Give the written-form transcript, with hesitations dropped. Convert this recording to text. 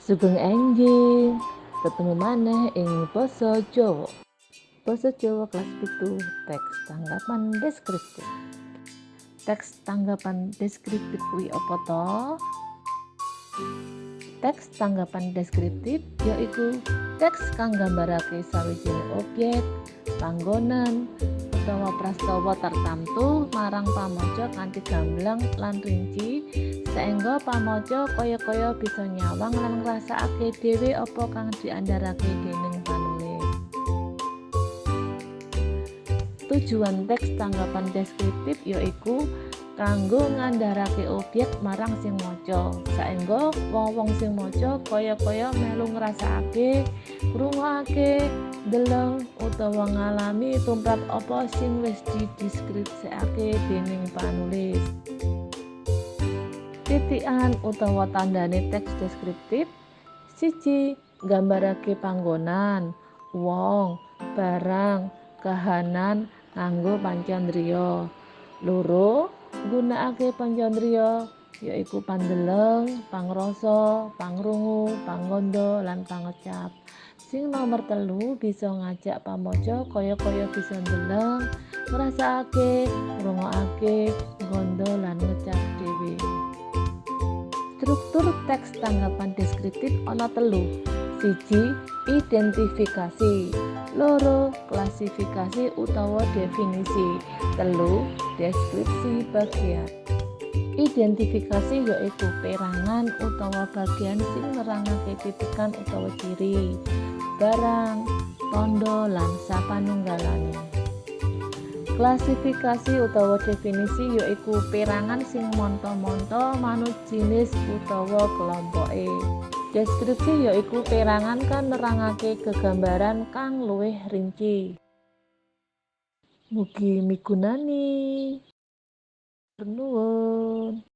Sugeng enjing, ketemu maneh ing Basa Jawa. Basa Jawa kelas 7, teks tanggapan deskriptif. Teks tanggapan deskriptif kuwi apa to? Teks tanggapan deskriptif yaiku teks kang nggambarake sawijining objek, panggonan, utawa prastawa tartamtu marang pamaca kanthi gamblang lan rinci saengga pamaca kaya-kaya bisa nyawang lan ngrasakake dhewe apa kang diandharake dening panulis. Tujuan teks tanggapan deskriptif yaiku kanggo ngandharake objek marang sing maca, saengga wong-wong sing maca kaya-kaya melu ngrasakake, ngrungokake, ndeleng utawa ngalami tumrap apa sing wis dideskripsikake dening panulis. Titikan utawa tandhane teks deskriptif: 1. Nggambarake panggonan, wong, barang, kahanan nganggo pancandriya. 2. Nggunakake pancandriya yaiku pandeleng, pangrasa, pangrungu, pangganda lan pangecap. Sing nomer 3 bisa ngajak pamaca kaya-kaya bisa ndeleng, ngrasakake, ngrungokake, ngganda lan ngecap dhewe. Struktur teks tanggapan deskriptif ana 3. 1. Identifikasi. 2. Klasifikasi utawa definisi. 3. Deskripsi bagian. Identifikasi yaiku perangan utawa bagian sing nerangake titikan utawa ciri, barang, tandha lan sapanunggalane. Klasifikasi utawa definisi yaiku perangan sing monto-monto manut jinis utawa kelompoke. Deskripsi yaiku perangan kang nerangake gegambaran kang luwih rinci. Mugi migunani. Nuwun.